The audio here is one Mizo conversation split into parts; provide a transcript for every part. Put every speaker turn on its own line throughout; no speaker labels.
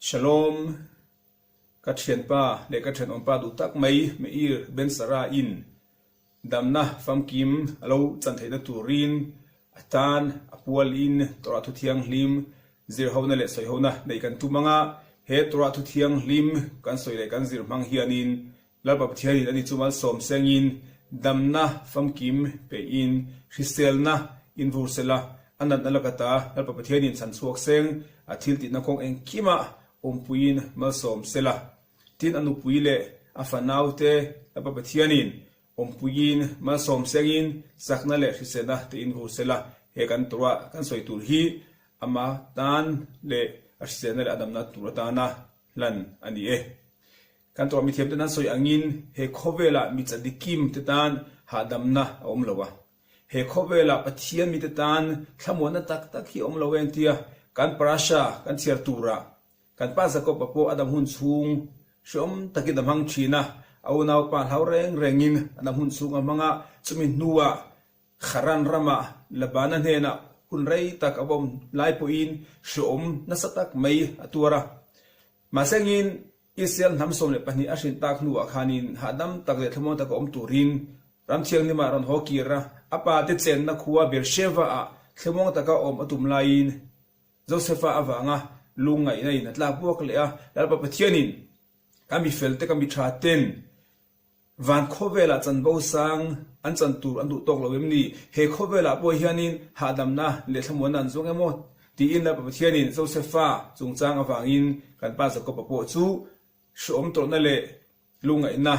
Shalom, ka thianpa leh ka thenawmpa duh tak mai Meir Ben Sarah in damna famkim a lo chan theihna turin a tan a pualin Torah thu thianghlim zirhona leh sawihona neih kan tum anga he Torah thu thianghlim kan sawi leh kan zir hmang hianin Lalpa Pathianin ani chu malsawm sengin damna famkim peihin hriselna invur sela a natna lakata Lalpa Pathianin chhan chhuak seng a thil tihna kawng engkimah awmpuiin malsawm sela. Tin a nupui leh a fanaute Lalpa Pathianin awmpuiin malsawm sengin chakna leh hriselna te invur sela he kan tura kan sawi tur hi ama tan leh a hriselna leh a damna tur atana hlan a ni e. Kan tuah mithiam ten an sawi angin he khawvelah mi chadikim te tan hahdamna a awm lo a. He khawvelah Pathian mite tan thlamuanna tak tak hi a awm lo e tia kan parasha kan chhiar turah kan pa Jakob-a pawh a dam hun chhung hreawm takin a hmang thin a, a unaupa hlau reng rengin a dam hun chhung a hmang a, chumi hnuah Haran ramah Labana hnenah hun rei tak a awm lai pawhin hreawm nasa tak mai a tuar a. Mahsengin Israel hnam 12 a hrin tak hnuah khanin hahdam tak leh thlamuang taka awm turin ram thianghlimah rawn haw kir a, a pate chenna khua Beersheva-ah thlamuang taka awm a tum laiin Josefa avanga lungngaihna in a tlak buak leh a, Lalpa Pathianin ka mi felte ka mi tha ten Van khawvelah chanvo sang an chan tur an duh tawk lo em ni? He khawvelah pawh hianin hahdamna leh thlamuanna an zawng emaw? tiin Lalpa Pathianin Josefa chungchang avangin kan pa Jakoba pawh chu hreawm tawrhna leh lungngaihna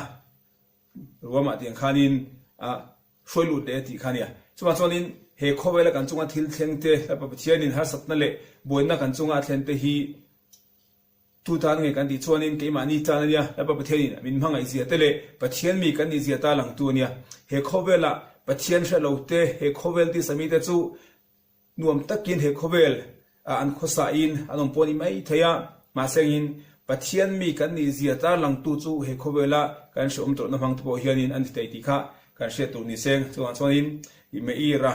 ruamah tiang khanin a hruai lut leh a tih kha a nia. Chuvang chuanin he khawvela kan chunga thil thleng te, Lalpa Pathianin harsatna leh buaina kan chunga a thlen te hi Tu tan nge kan tih chuanin keimahni tan a nia, Lalpa Pathianin min hmangaih zia te leh Pathian mi kan nih zia ta langtu a nia. He khawvelah Pathian hre lo te, he khawvel tisa mite chu nuam takin he khawvel ah an khawsahin an awm pawh a ni mai thei a, mahsengin Pathian mi kan nih zia tar langtu chu he khawvela kan hreawm tawrhna hmang te pawh hianin an ti thei tih kha kan hriat tur ni seng. Chuvang chuanin Meira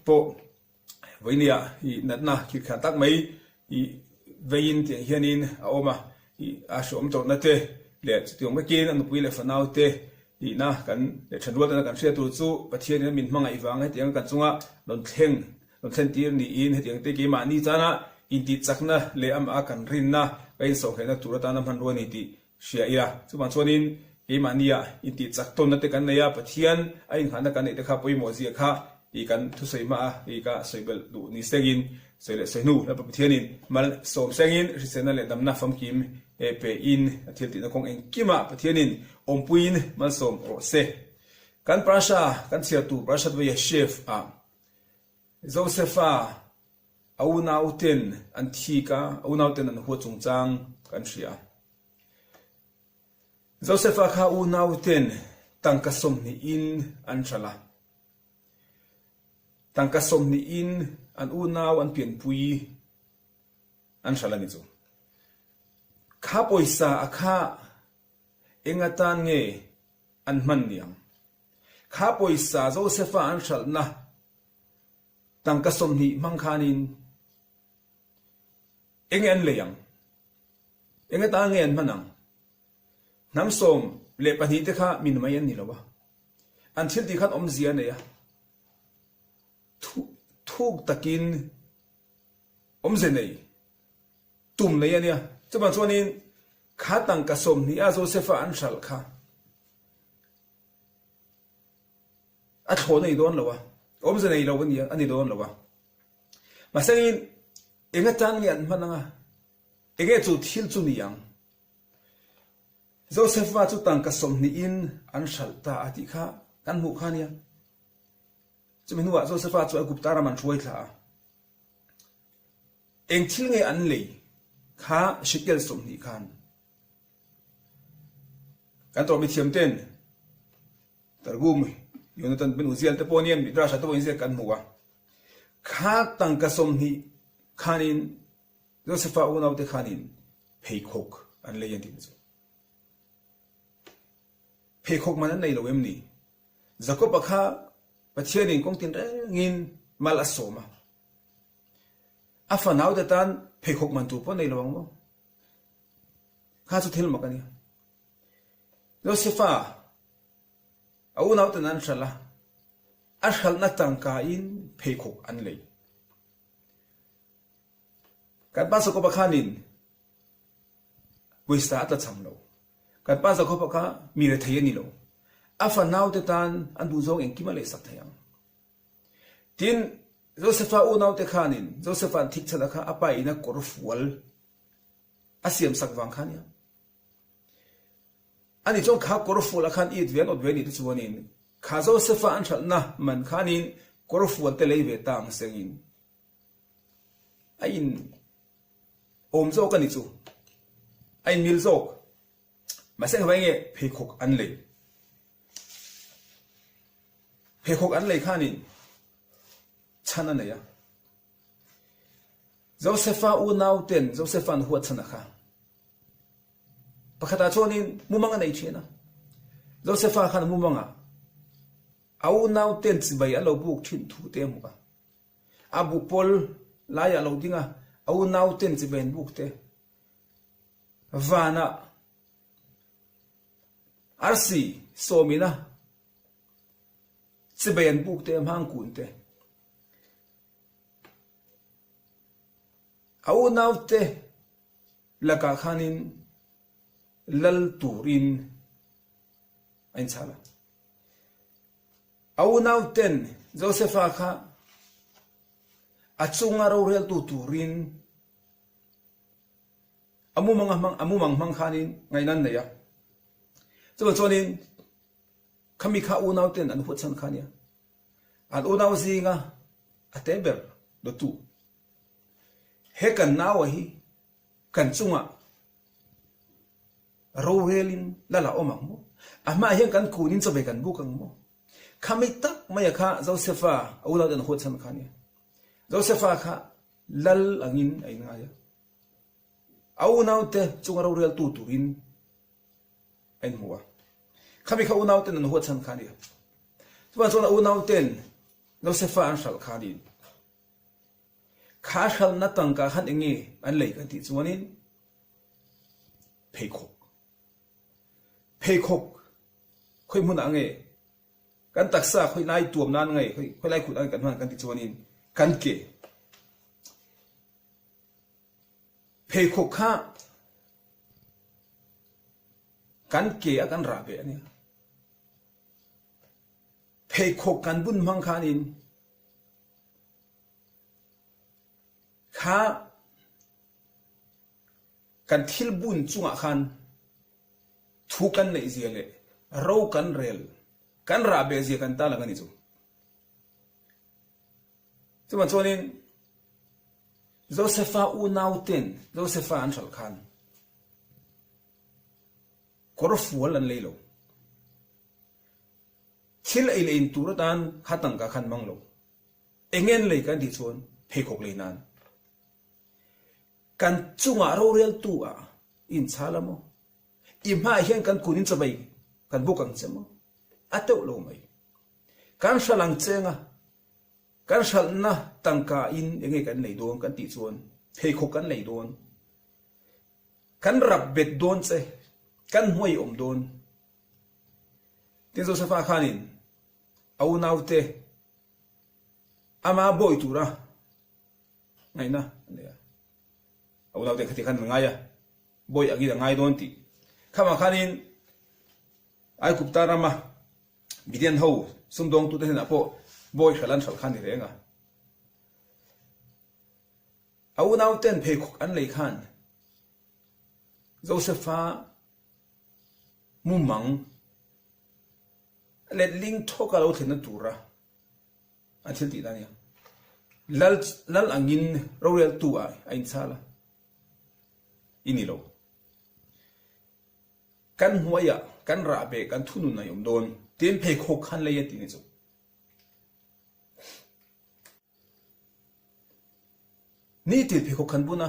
pawh Vawinia i natna khir khan tak mai i veiin tiang hianin a awm a, i a hreawm tawrhna te leh chutiang vekin a nupui leh fanau te tihna kan leh thanrual tana kan hriat tur chu Pathianin a min hmangaih vang hetiang kan chunga rawn thleng rawn thlen tir niin hetiang te keimahni chana intihchakna leh amah a kan rinna ka insawhkhehna tur atana hmanrua a ni tih Hria ila, chuvang chuanin keimahnia intih chak tawnna te kan nei a, Pathian a inngahna kan neih te kha pawimawh zia kha tih kan thusawi hma a, hei ka sawi belh duh ni sengin sawi leh sawi hnu Lalpa Pathianin mal sawm sengin hriselna leh damna famkim pe in a thil tihna kawng engkimah Pathianin awmpuiin malsawm rawh se. Kan parasha kan chhiartu Parashat Vayeshev ah Josefa A unauten an thik a, a unauten an huat chungchang kan hria. Josefa kha unauten tangka sawmhnihin an hralh a. Tangka sawmhnihin an unau an pianpui an hralh a ni chu. Kha pawisa a kha eng atan nge an hman niang? Kha pawisa Josefa an hralhna Tangka 20 hmang khanin enge an lei ang? Enge tan nge an hman ang? Hnam 12 te kha mi mai an ni lo a, an thil tih khan awmzia a nei a, thuk takin awmze nei, tum nei a nia. Chuvang chuanin kha tangka 20 a Josefa an hralh kha A thlawh nei dawn lo a, awmze nei lo a ni a ni dawn lo a. Mahsengin eng atan nge an hman anga, enge chu thil chu ni ang? Josefa chu tangka 20in an hralh ta a tih kha kan hmuh kha nia. Chumi hnuah Josefa chu Aigupta ram an hruai thla a. Eng thil nge an lei kha shekel 20 khan Kan tawh mithiam ten Targum Yonatan Ben Uziel te pawh nia Midrash ah te pawh inziak kan hmu a. Kha tangka 20 khanin Josefa unau te khanin pheikhawk an lei an tih na chu. Pheikhawk man an nei lo em ni? Jakob-a kha Pathianin kawng tin rengin mal a sawm a. A fanaute tan pheikhawk man tur pawh nei lo ang maw? Kha chu thil mak a ni. Josefa a unauten an hralh a, a hralhna tangka in pheikhawk an lei. Kan pa Jakoba khanin pawisa a tlachham lo. Kan pa Jakoba kha mi rethei a ni lo. A fanaute tan an duhzawng engkim a leisak thei ang. Tin, Josefa unaute khanin Josefa'n thikchhana kha a pa ina kawr fual a siamsak vang kha a nia. Ani chuan kha kawr fualah khan it ve an awt ve a nih te chuanin kha Josefa an hralhna man khanin kawr fual te lei ve ta ang sengin a in awm zawk a ni chu. A in mil zawk. Mahse engvai nge pheikhawk an lei? Pheikhawk an lei khanin chhan a nei a. Josefa unauten Josefa an huat chhan a kha. Pakhatah chuanin mumang a nei thin a. Josefa khan mumangah a unauten chibai an lo buk thin thu te a hmu a. A buhpawl laiah a lo ding a, a unauten chibai an buk te. Vanah arsi sawmina chibai an buk te, hmang kun te. A unaute lakah khanin lal turin a inchhal a. A unauten Josefa kha a chunga roreltu turin A mumang a hmang, a mumang hmang khanin ngaihna an nei a. Chuvang chuanin khami kha unau ten an huat chhan kha nia. An unau zinga a te ber dawttu. He kan naua hi kan chungah rorelin lal a awm ang maw? A hmaah hian kan kunin chawei kan buk ang maw? Khami tak maia kha Josefa a unau ten an huat chhan kha nia. Josefa kha Lal angin a inngai a. A unaute chunga roreltu turin a inhmu a. Khami kha unauten an huat chhan kha a ni a. Chuvang chuan a unauten Josefa an hralh kha a ni. Kha hralhna tangka khan eng nge an lei kan tih chuanin pheikhawk. Pheikhawk khawi hmunah nge Kan taksa khoi lai tuam nan ngei, khoi lai khut an kan hman kan ti chuanin kan ke pheikhawk kha kan ke a kan rah ve a nia. Pheikhawk kan bun hmang khanin kha kan thil bun chungah khan Thu kan neih zia leh ro kan rel, kan rah beh zia kan tarlang a ni chu. Chuvang chuanin Josefa unauten Josefa an hralh khan kawr fual an lei lo. Thil ei leh in tur atan kha tangka khan mang lo. Eng en lei kan tih chuan pheikhawk lei nan. Kan chungah roreltu ah in chhal a maw? I hmaah hian kan kun in chawei kan buk ang che maw? A teuh lo mai. Kan hralh ang cheng a, kan hralhna tangka in enge kan lei dawn kan tih chuan pheikhawk kan lei dawn, kan rap bet dawn che, kan hnuai awm dawn. Tin Josefa khanin a unaute ama bawi tura Ngaihna a nei a. A unaute khati khan an ngai a, bawi angin a ngai dawn tih. Khamah khanin Aigupta rama Midian ho sumdawngtute hnenah pawh bawi hralh an hralh kha a ni reng a. A unauten pheikhawk an lei khan Josefa mumang letling thawka lo thlenna tura An thil tih dan a nia. Lal lal angin roreltu ah a inchhal a, i ni lo. Kan hnuaiah kan rah ve kan thunun a i awm dawn. Tiin pheikhawk khan lei a tih ni chu. Nitin pheikhawk khan bun a,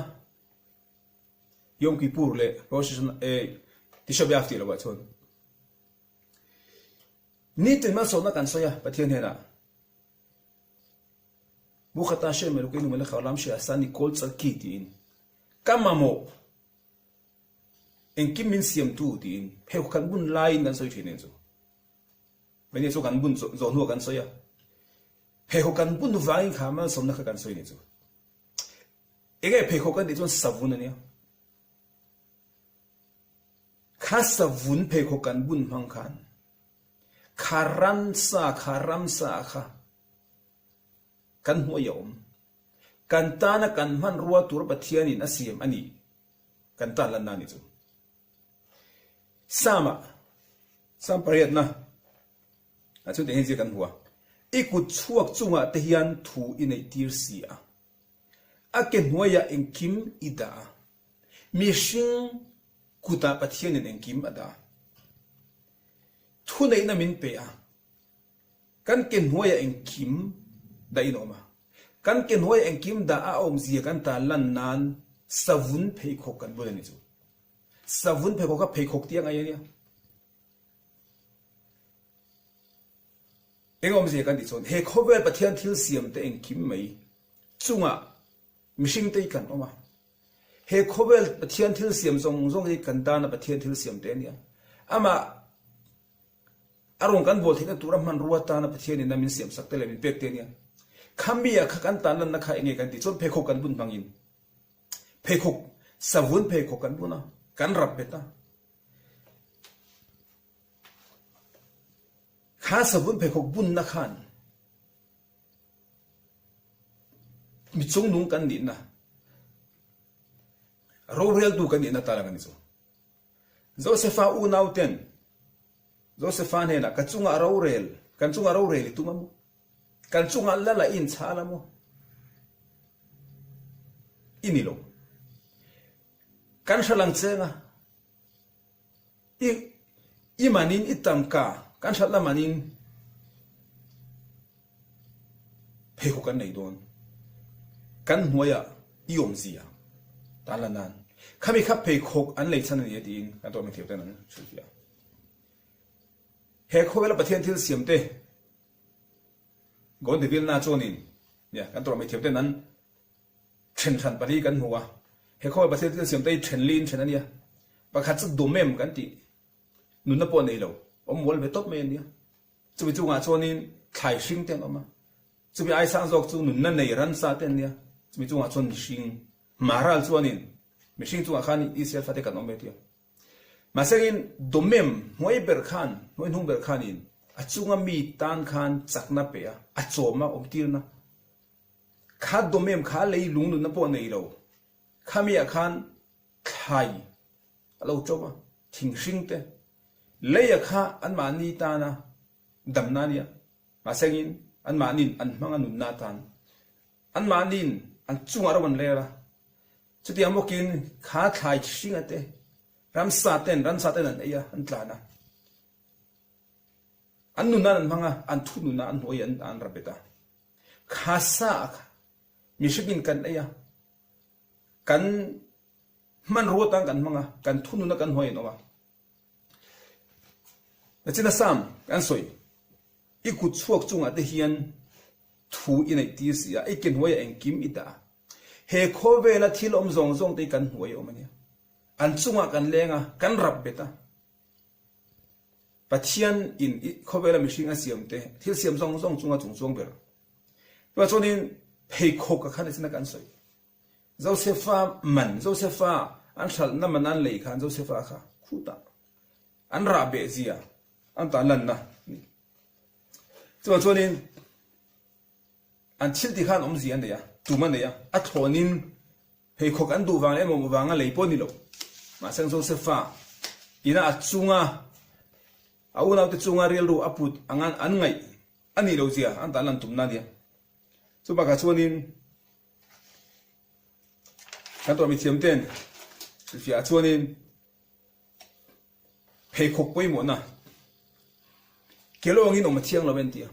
Yom Kippur leh Rosh Hashanah eh Tisha B'Av tih lovah chuan. Nitin malsawmna kan sawi a Pathian hnenah. Baruch ata Hashem Elokeinu melech haolam she'asani kol tzarki tiin ka mamawh engkim min siamtu tiin pheikhawk kan bun laiin kan sawi thin nen chu. Mahni chu kan bun zawh hnuah kan sawi a, pheikhawk kan bun vangin kha malsawmna kha kan sawi nih chu. Enge pheikhawk kan tih chuan savun a nia. Kha savun pheikhawk kan bun hmang khan kha ransa kha ramsa kha kan hnuai a awm. Kan tana kan hmanrua tur Pathianin a siam a nih kan tan lanna a nih chu. Psalm-ah Psalm pariatna ah chuan tiang hian zir kan hmu a, I kut chhuak chungah te hian thu i neih tir si a, a ke hnuaiah engkim i dah a, mihring kutah Pathianin engkim a dah a, thuneihna min pe a, kan ke hnuaiah engkim dah in awm a, kan ke hnuaiah engkim dah a awmzia kan tan lan nan savun pheikhawk kan bun a ni chu. Savun pheikhawk kha pheikhawk tih a ngaih a nia. Eng awmzia kan tih chuan he khawvel Pathian thil siam te engkim mai chungah mihring te hi kan awm a. He khawvel Pathian thil siam zawng zawng hi kan tana Pathian thil siam te a nia. Amah a rawn kan bawl theihna tura hmanrua tana Pathian in a min siam sak te leh min pek te a nia. Khami ah kha kan tan lanna kha enge kan tih chuan pheikhawk kan bun hmangin Pheikhawk, savun pheikhawk kan bun a, kan rap bet a. Kha savun pheikhawk bunna khan mi chungnung kan nihna, roreltu kan nihna ta lang a ni chu. Josefa unauten Josefa hnenah ka chungah rorel, kan chungah rorel i tum a maw? Kan chungah lal a inchhal a maw? I ni lo. Kan hralang cheng a, i i manin i tangka kan hrat la manin pheikhawk kan nei dawn. Kan hnuaiah i awmzia tan la nan khami kha pheikhawk an lei chhan a ni e tiin kan tuah mithiam ten an hrilhfiah a. He khawvela Pathian thil siam te Gondevilna chuanin nia kan tuah mithiam ten an then hran pali kan hmu a. He khawvel Pathian thil siam te hi then liin then a nia. Pakhat chu dumem kan tih nunna pawh nei lo awm mual ve tawp mai a nia. Chumi chungah chuanin thlai hring te an awm a. Chumi ai sang zawk chu nunna nei ransa te an nia. Chumi chungah chuan mihring maral chuanin mihring chungah khan Israel fate kan awm ve tia. Mahsengin Domem hnuai ber khan, hnuai hnung ber khanin a chunga mi tan khan chakna pe a, a chawm a, awmtirna. Kha Domem kha lei lung nunna pawh nei lo, khamiah khan thlai a lo ṭo a, thing hring te, leia kha anmahni tana damna a nia, mahsengin anmahniin an hmang a nunna atan, anmahniin an chungah ro an ler a, chutiang bawkin kha thlai hringa te, ramsa ten, ransa ten an ei a, an tlan a, an nunna an hmang a, an thununna an hnuai an an rabet a, kha sa kha mihringin kan ei a, kan Hmanrua tan kan hmang a, kan thununa kan hnuai an awm a. Nachina Sam kan sawi, I kut chhuak chungah te hian thu i neih tir si a, i ke hnuaiah engkim i dah a. He khawvela thil awm zawng zawng te hi kan hnuai a awm a nia. An chungah kan leng a, kan rap bet a. Pathian in khawvela mihring a siam te, thil siam zawng zawng chunga chungchuang ber. Chuvang chuanin pheikhawk a khan nachina kan sawi. Josefa man, Josefa an hralhna man an lei khan Josefa kha khutah an rah beh zia an tan lanna a ni. Chuvang chuanin an thil ti khan awmzia an nei a, tum a nei a, a thlawnin pheikhawk an duh vang leh emaw vanga lei pawh a ni lo. Mahse Josefa ina a chunga a unaute chunga rilru a put anga an ngaih a nih lo zia an tan lan tumna a nia. Chubakah chuanin Kan tuah mithiam ten hrilhfiah ah chuanin pheikhawk pawimawhna kelawngin awm a thiang lo en tia.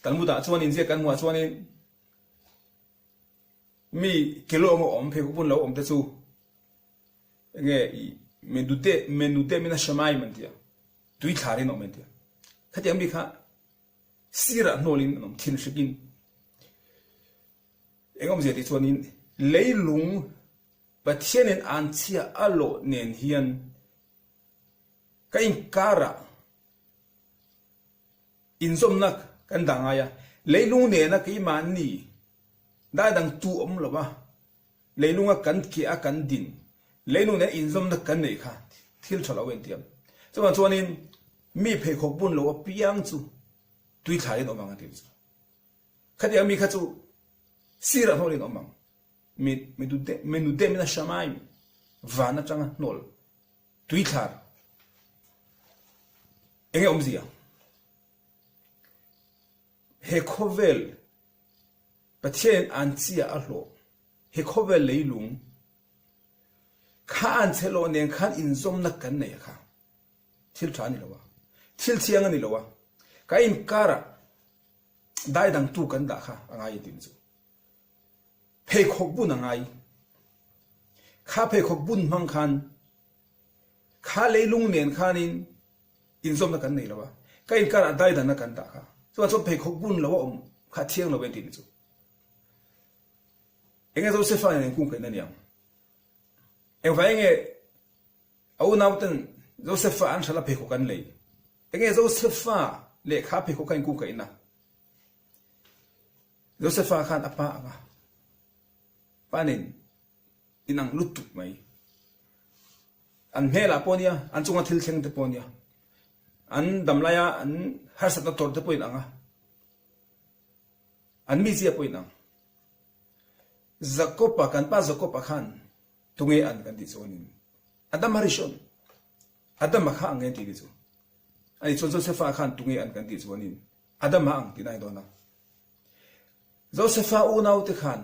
Talmud ah chuanin ziak kan hmuh ah chuanin mi kelawng a awm pheikhawk bun lo awm te chu enge i menute menute min a shamaim an tia tui thlarin awm en tia. Khatiang mi kha sirah hnawlin an awm thin hrikin. Eng awmzia tih chuanin leilung Pathianin anchhia a lawh nen hian ka inkarah inzawmna kan dah ngai a, leilung nena keimahni daidangtu awm lo a, leilunga kan keh a kan din, leilung nena inzawmna kan neih kha thil tha lo a intiam. Chuvang chuanin mi pheikhawk bun lo apiang chu tuithlaiin awm ang a ti chu. Khatiang mi kha chu sirah hnawlin awm ang. Menudem in a Shamaim van atanga hnawl tuithlar enge awmzia? He khawvel Pathianin an chia a hlawh, he khawvel leilung kha an che lawh nen khan inzawmna kan nei a kha thil tha a ni lo a, thil thiang a ni lo a, ka inkarah daidangtu kan dah kha a ngai a tih chu. Pheikhawk bun a ngai. Kha pheikhawk bun hmang khan kha leilung nen khanin inzawmna kan nei lo a, ka inkarah daidanna kan dah kha. Chuan chuan pheikhawk bun lo a awm kha a thiang lo e tih ni chu. Enge Josefa nen inkungkaihna niang? Engvai enge a unauten Josefa an hralh a pheikhawk an lei? Enge Josefa leh kha pheikhawk kha inkungkaihna? Josefa khan a pa ang a, pa nen inang lutuk mai. An hmelah pawh nia, an chunga thil thleng te pawh nia, an damlaia an harsatna tawrh te pawh inang a, an mizia pawh inang. Jakob-a, kan pa Jakob-a khan tunge an kan tih chuanin Adama Rishon, Adama kha ang nge tih ni chu. Ani chuan Josefa khan tunge an kan tih chuanin Adama ang tih na a ni dawn a. Josefa unaute khan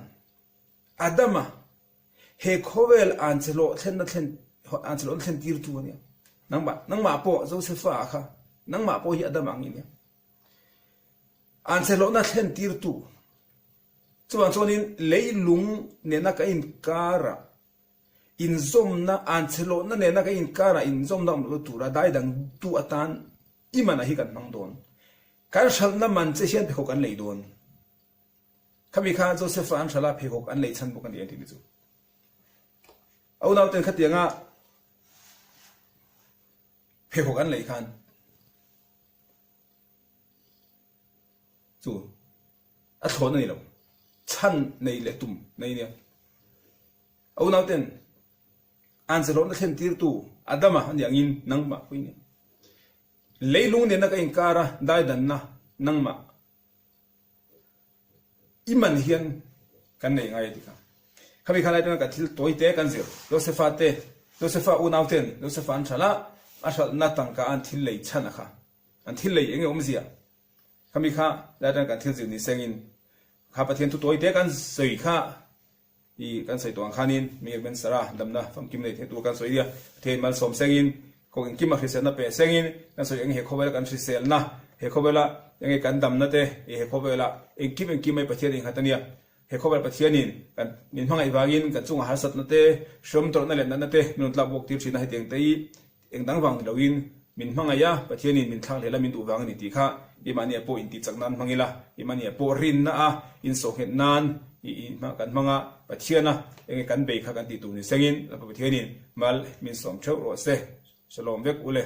Adama he khawvel an che hlawh thlenna thlen an che hlawhna thlen tirtu a nia. Nangmah nangmah pawh Josefa kha nangmah pawh hi Adama ang i nia. An che hlawhna thlen tirtu chuvang chuanin leilung nena ka inkarah inzawmna an che hlawhna nena ka inkarah inzawmna awm lohna tura daidangtu atan I man ah hi kan hmang dawn. Kan hralhna man che hian pheikhawk an lei dawn. Khami kha Joseph-a an hralh a, pheikhawk an lei chhan bawk a ni an tih ni chu. A unauten khatianga pheikhawk an lei khan chu a thlawn a ni lo. Chhan nei leh tum nei nia. A unauten An zalawhna thlen tirtu Adama a nih angin nangmah pawh i ni. Leilung nena ka inkar a daidanna nangmah i man hian kan nei ngai a ti kha. Khami khan aitanga kan thil tawi te kan zir. Josefa te, Josefa unau ten Josefa an hralh a, a hralhna tangka an thil lei chhan a kha. An thil lei enge awmzia? Khami kha lai atanga kan thil zir ni sengin kha Pathian thu tawi te kan sawi kha I kan sawi tawh ang khanin Mir Ben Sarah damna famkim nei theih tur kan sawi nia. Pathian malsawm sengin, kawng engkim a hriselna pe sengin kan sawi eng he khawvela kan hriselna, he khawvela enge kan damna te, i he khawvela engkim engkim mai Pathian inghat a nia. He khawvela Pathianin kan min hmangaih vangin kan chungah harsatna te, hriawm tawrhna leh natna te min rawn tlak bawk tir thin a hetiang te i Eng dang vang ni loin min hmangaih a, Pathianin min thlak hlel a min duh vang a ni tih kha Imania pawh intihchak nan hmang ila, Imania pawh rinna a insawhnghet nan i kan hmang a, Pathiana enge kan bei kha kan tih tur ni sengin Lalpa Pathianin mal min sawm theuh rawh se. Shalom vek u le.